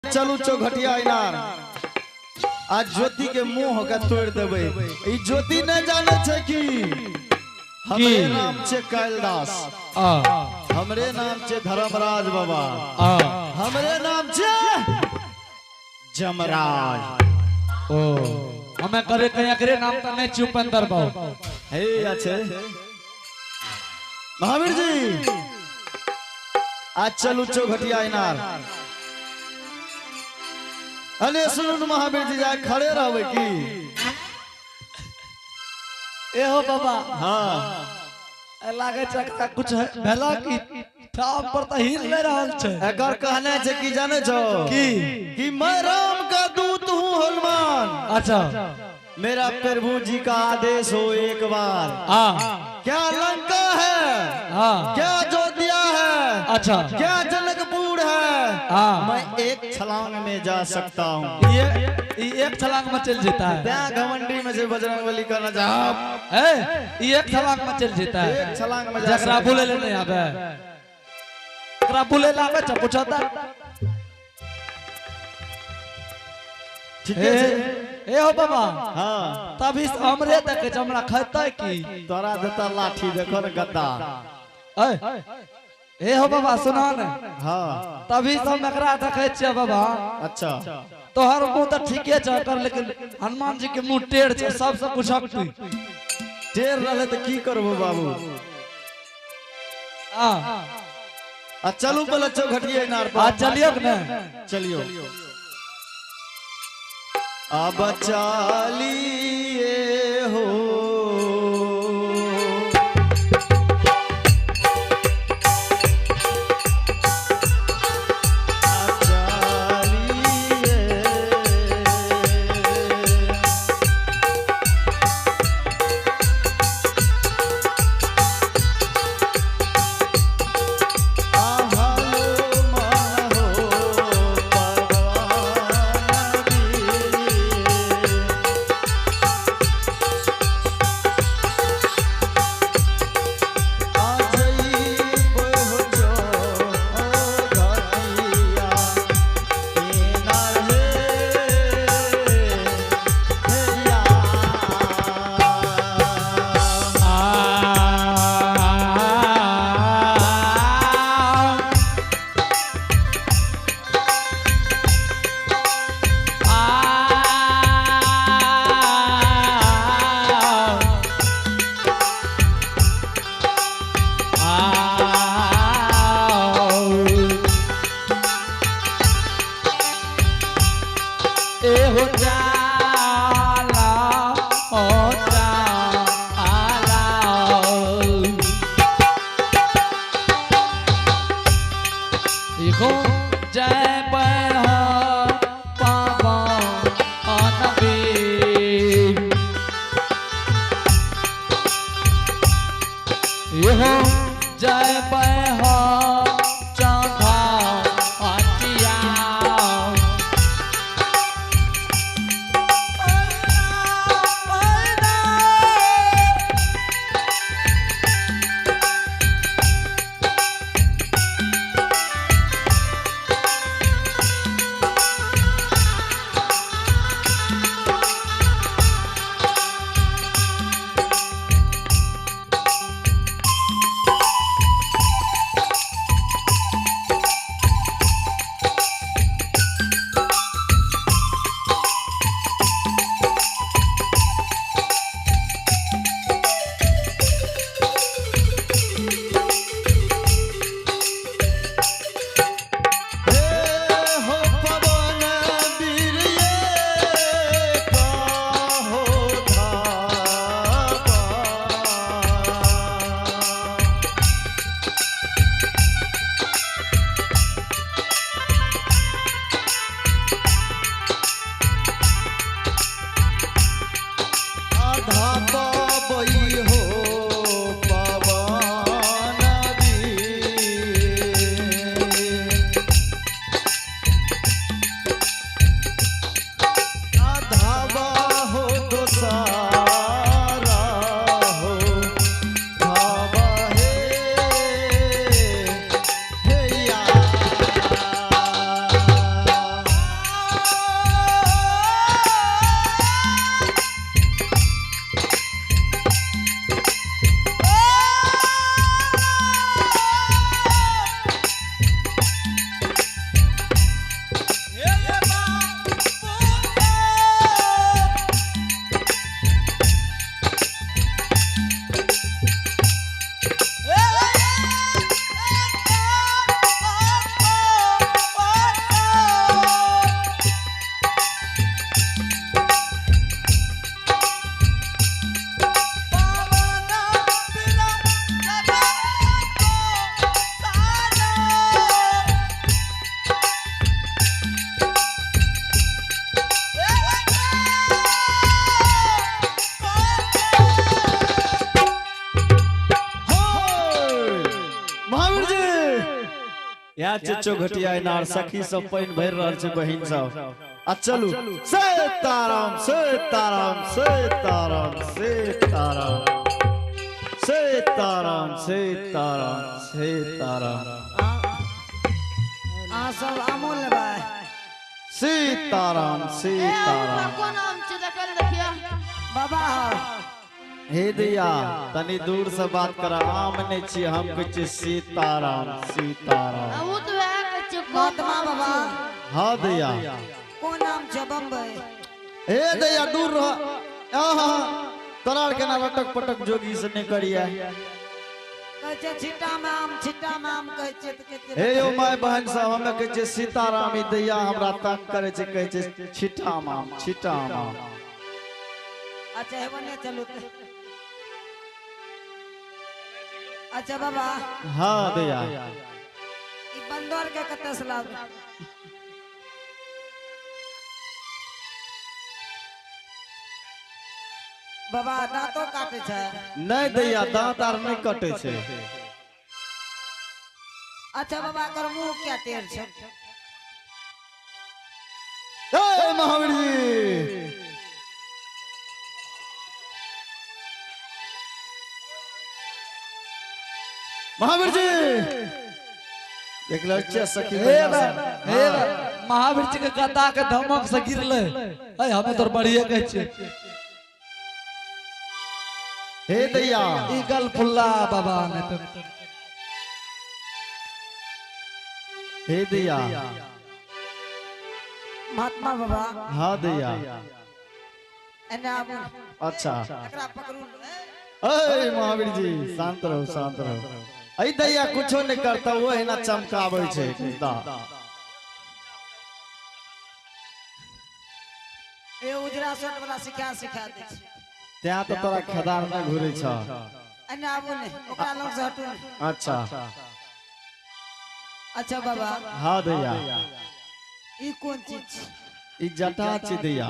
चलू चौघटिया इनार। आज ज्योति के मुंह के तोड़ देबै। ई ज्योति नहीं जाने छै कि हमरे की? नाम छै कालिदास, आ हमरे नाम छै धर्मराज बाबा, आ हमरे नाम छै जमराज। ओ हमें करे कहीं एकरे नाम त नहीं छी उपेंद्र बाबू। हे अच्छे महावीर जी, आज चलू चौघटिया इनार। अरे सुनू न महावीर जी, जा खड़े रहबै की? ए हो बाबा। हाँ। ए लागे छै एकरा कुछ भेला की, ठाम पर त हिल नहीं रहल छै। एकर कहने छै कि जाने छो? की? कि मैं राम का दूत हूँ हनुमान। अच्छा। मेरा प्रभु जी का आदेश हो एक बार। आ क्या लंका है, क्या अयोध्या है, क्या जनकपुर है, मैं एक छलांग में जा सकता हूँ। ये एक छलांग में चल जेता है। त्या घमंडी में से बजरंग बली करना जा। ए ये एक छलांग में चल जेता है। एक छलांग में जा जकरा सकता। बोले ले नहीं आवे, जकरा बोले ला आवे छै पूछता। ठीक ए है। ए हो बाबा। हाँ। तभी से हमरे देखे छै, हमरा खेतै की? तोरा देता लाठी, देखो न गद्दा। ए ए हो बाबा, सुना ने। हाँ। तभी से हम एकरा देखे छियै बाबा। तोहर मुंह तऽ ठीके छै एकर, लेकिन हनुमान जी के मुंह टेढ़ छै, सबसे पूछक तू। टेर रहले तऽ की करबो बाबू? आ आ चलू पहले चौघटिया इनार पर। आ चलियो ने। चलियो, अब चलिए हो। अब चलिए। हनुमान हो पवन वीर। आ ए हो जाला, ओ जाला। देखो जय बह पवन वीर। इहो जय बह चौथा अटिया। छै चौघटिया इनार, सखी सब पानि भरि रहल छै, बहिन सब। आ चलू, सीताराम सीताराम सीताराम सीताराम सीताराम सीताराम सीताराम। अहाँ सब आमो लेबै? सीताराम सीताराम। कोन आम छै, देखल देखिया। बाबा। हे दैया, तनी दूर से बात कर, आम नहीं छी, हम कहै छियै सीताराम सीताराम। हमहूँ तऽ वएह कहै छियै, कोन महात्मा आम बाबा। छै? हाँ दैया। कोन आम छै बम्बई? हे दैया, दूर रह। आहा, तोरा आर केना लटक पटक जोगी से नहीं करिया। कहै छै छिट्टा में आम, छिट्टा में आम कहै छै तऽ कहै छै। हे यौ my बहन सब, हमे कहै छियै सीताराम, ई दैया हमरा तंग करै छै, कहै छै छिट्टा आम, छिट्टा आम। अच्छा, हेबो नहि, चलू तऽ। अच्छा बाबा। हाँ दैया। ई बंदर के कतऽ से लाब? बाबा, दांतो काटे छै? नहीं दैया, दांत आर नहीं कटे छै। अच्छा बाबा, एकर मुंह क्या टेढ़ छै? हे महावीर जी, महावीर जी, देख लो छियै सखी हे बहिना बा, सब। हे बा, महावीर जी के गदा के धमक से गिरले। ऐ हमें तोर बढ़िए कहै छियै। हे दैया। ई गल फुल्ला बाबा ने तो। हे दैया। महात्मा बाबा। हाँ दैया। एने आबू। अच्छा। एकरा पकड़ू। अरे महावीर जी, शांत रहो, शांत रहो। अरे दैया, कुछो नहीं करता, वो है ना चमकाबै छै दा। ए उजरा शर्ट वाला सिखा सिखा दै छै। ત્યાં તો तोरा खेदार नहीं घुरे छ। एने आबू ने, ओकरा लग से हटू ने। अच्छा। अच्छा बाबा। हाँ दैया। ई कोन चीज छी? ई जटा छै दैया।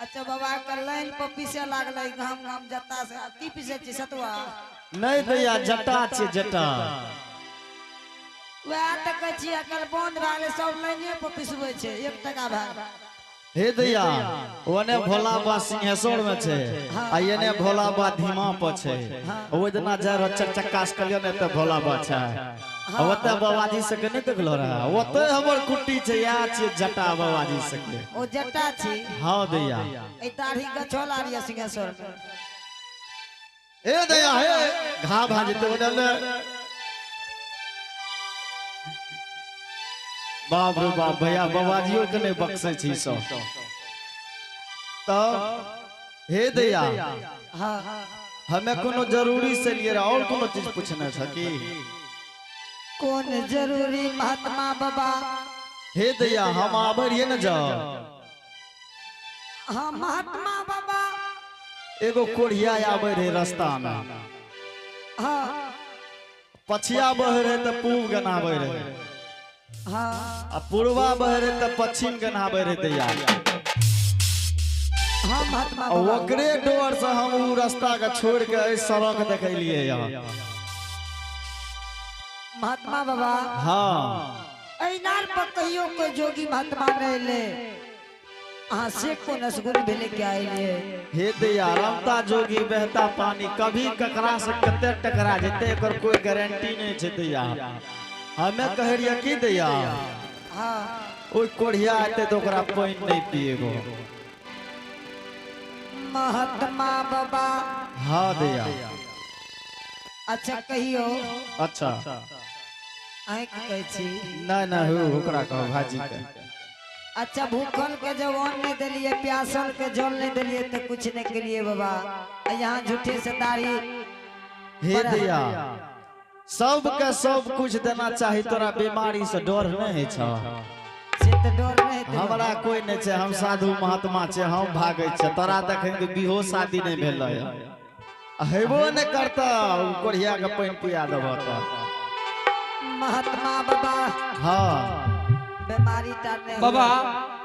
अच्छा बाबा, एकर लाइन पर पीसे लागलै घाम घाम जत्ता से। आ की पीसे छी, सतुआ? नहीं दैया, जटा छै, जटा। वएह तऽ कहै छी, एकर बंद भए गेलै, सब लाइने पर पिसबै छै, 1 टका भए गेल। हे दैया, ओने भोला बा सिंहेश्वर में छै आ एने भोला बा धीमा पर छै। ओ दिना जा रह चक चक्का से कलियो ने त भोला बा छै। आ ओते बाबाजी से के नहीं देखलो रहा, ओते हमर कुट्टी छै, या छै जटा बाबाजी से के। ओ जटा छी? हाँ दैया। एहि दाढ़ी गछल आर यऽ सिंहेश्वर में? हे दैया, हे घा भा जेते ओने ने। बाप रे बाप, भैया, बाबाजियो के नहीं बख्शे छी सब। तब हे दैया। हाँ। हमें कोनो जरूरी से लिए रहा और कोनो चीज पूछना था की? कोन जरूरी महात्मा बाबा? हे दैया, हम आबै रहिए ने जाओ। हाँ महात्मा बाबा। एगो कोढ़िया आबै रहे रास्ता में। पछिया बहे रहे तऽ पूब गनाबै रहे। आ पूर्वा बहे रहे तऽ पश्चिम गनाबै रहे दैया। हाँ महात्मा आ बाबा। ओकरे डर से हम उ रास्ता के छोड़ के एहि सड़क देखेलिए यहाँ। महात्मा बाबा। हाँ। एनार पर कहियो कोई जोगी महात्मा नहीं एले, अहाँ से कोन असगुन भेले के आइलिए? हे दैया, रमता जोगी बहता पानी, कभी ककरा से कते टकरा जेते, एकर कोई गारंटी नहीं छै दैया। हमें कह रहिए की दैया, ओइ कोढ़िया एते तऽ ओकरा पानि नहीं पिएबो। महात्मा बाबा। हाँ दैया। अच्छा कहियो। अच्छा। अहीं की कहै छी? नहीं नहीं, हो ओकरा कहो, भाजी के। अच्छा, भूखल के जब अन्न नहीं दिलिए, प्यासल के जल नहीं दिलिए, तो कुछ नहीं करिए बाबा। आ यहाँ झूठे से दाढ़ी हे दैया, सबके सब कुछ देना चाही। तोरा बीमारी से डर नहीं है छ? से तो डर नहीं हेतै। हमरा कोई नहीं छै, हम साधु महात्मा छै, हम भागै छै। तोरा तखन के बिहो शादी नहीं भेलै, हेबो नहीं करता। उ कोढ़िया के पानि पिया देबह तऽ। महात्मा बाबा। हाँ। बीमारी टा नहीं। बाबा,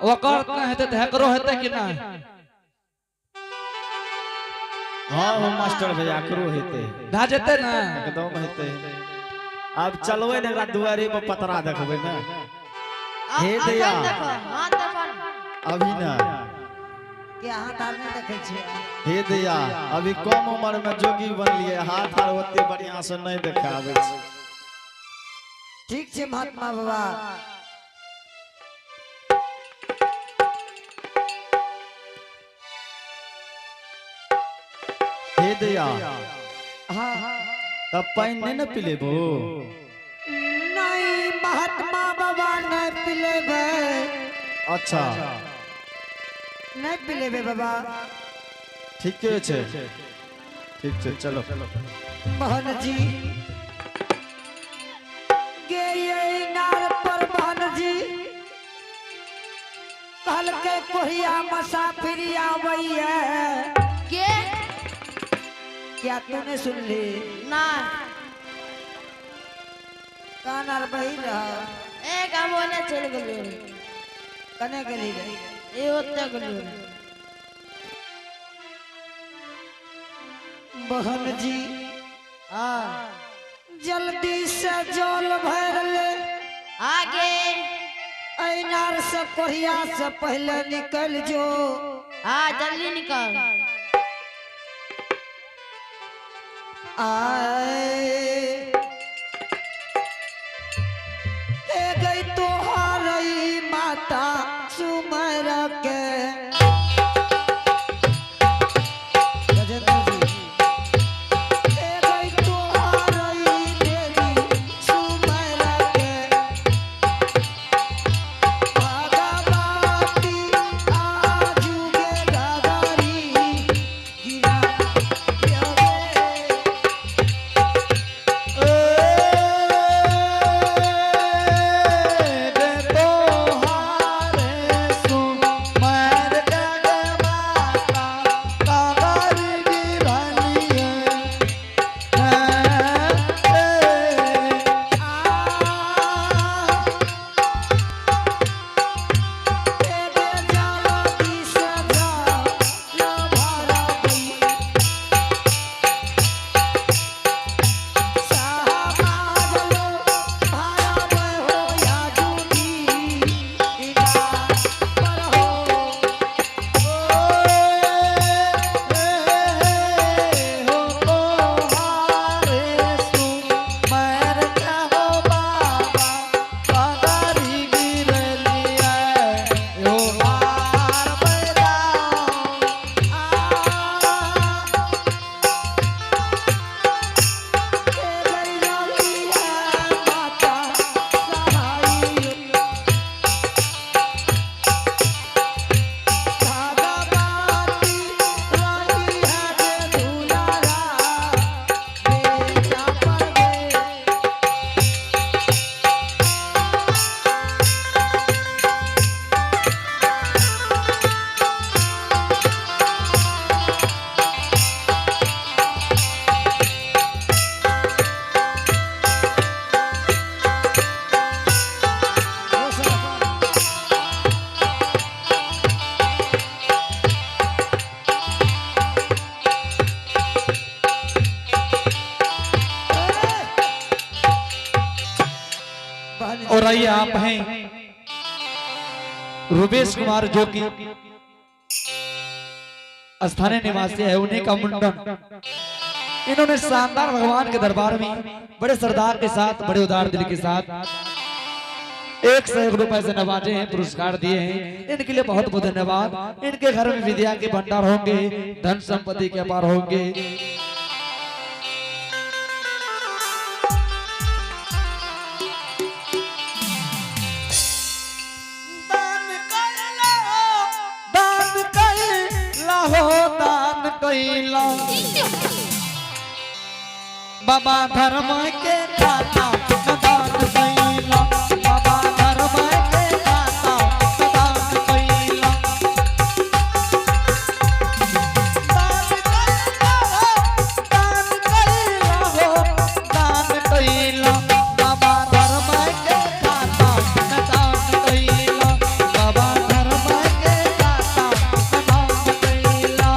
ओकर नहि हेतै तऽ हेकरो हेतै कि नहि? हाँ हो मास्टर भैया, एकरो हेतै। भए जेतै ने? एकदम हेतै। अब चलबै ने एकरा दुआरी पर पतरा देखबै ने। हे अखन दैया। देखो, हाथ देखो। अभी ना। के हाथ आर नहीं देखे छियै? हे दैया, अभी कम उम्र में जोगी बनलिए, हाथ आर ओते बढ़िया से नहीं देखाबै छै। ठीक छै महात्मा बाबा। हे दैया। हाँ। तब पानि नहीं ने पिलेबो? नहीं महात्मा बाबा, नहीं पिलेबे। अच्छा। नहीं पिलेबे बाबा। ठीके छै, ठीक छै, चलो। मोहन जी गे ये नार पर मोहन जी कल के कोहिया मसाफिरिया वैया। के? क्या तूने सुन ली? ना। कान आर बही रहा। एक हम ओने चल गेलियै। कने गेली रे? ए ओते गेलियै। मोहन जी, हाँ। जल्दी से जल भर ले। आगे। ऐनार से कोहिया से पहले निकल जो। हाँ, जल्दी निकल। आए ए गई तोहार माता सुमर के। गजेंद्र जी, ए गई तोहार देवी सुमर के, भगवती आजुगे गगरी गिरा गे। और आइए, आप हैं रुपेश कुमार, जो कि स्थानीय निवासी है, उन्हीं का मुंडन इन्होंने शानदार भगवान के दरबार में बड़े सरदार के साथ, बड़े उदार दिल के साथ 101 रुपए से नवाजे हैं, पुरस्कार दिए हैं। इनके लिए बहुत बहुत धन्यवाद। इनके घर में विद्या के भंडार होंगे, धन संपत्ति के अपार होंगे। दान कैला, दान कैला हो, दान कैला बाबा धर्म के दाता, दान कैला बाबा धर्म के दाता, दान कैला, दान कैला हो, दान कैला हो, दान कैला बाबा धर्म के दाता, दान कैला बाबा धर्म के दाता, दान कैला।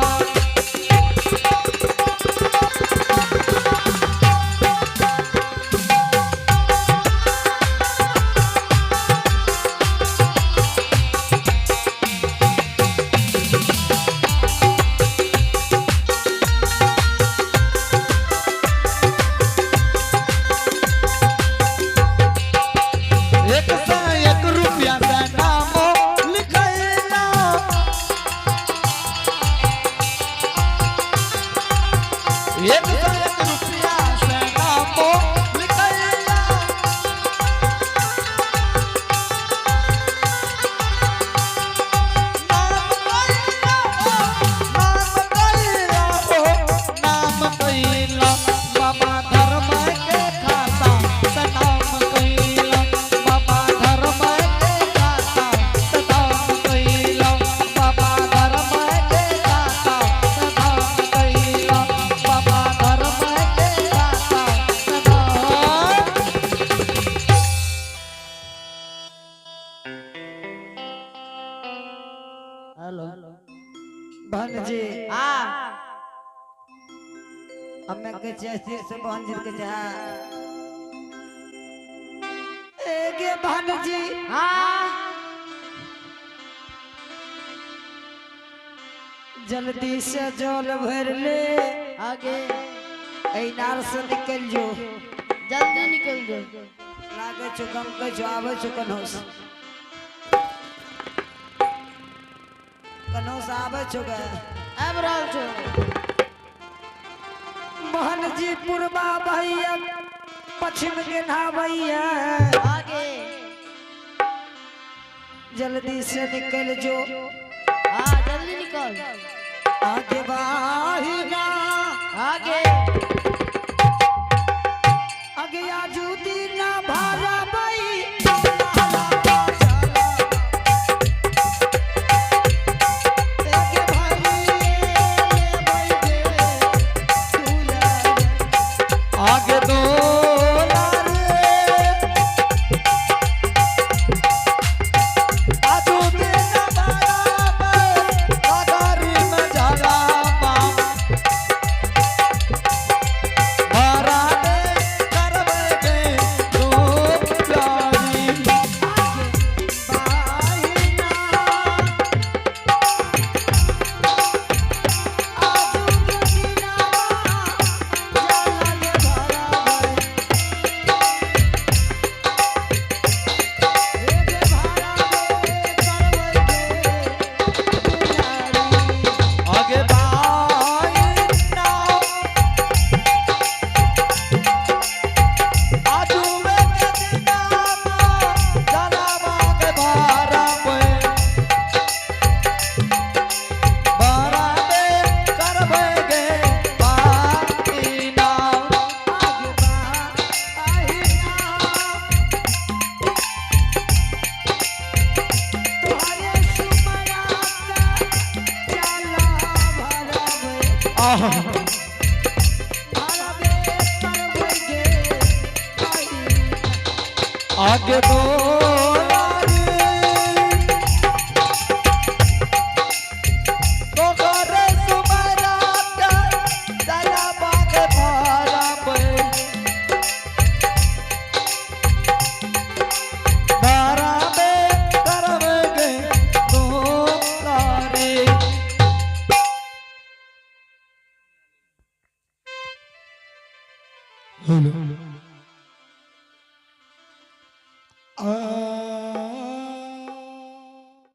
हेलो। बहन जी। हाँ। हमें के छियै से बहन जी के छै। एगे बहन जी। हाँ। जल्दी से जल भर ले। आगे। इनार से निकल जो। जल्दी निकल जो। लागे छो गम के छो, आवे छो कन्हो से, कन्हो से आवे छो गे। आबि रहल छो। मोहन जी पूर्वा भैया पश्चिम के नहावैया। आगे। जल्दी से निकल जो। हाँ, जल्दी निकल। आगे बाहिना। आगे। आगे आजू दीना भारा बई। आगे दो आजू दिन बराबर नगरी में जाला बाराते करवे के दो प्यारी। आगे बाई ना आजू में के दिना जलावा के भारा पे बाराते करवे के बाई ना। आहा। आगे दो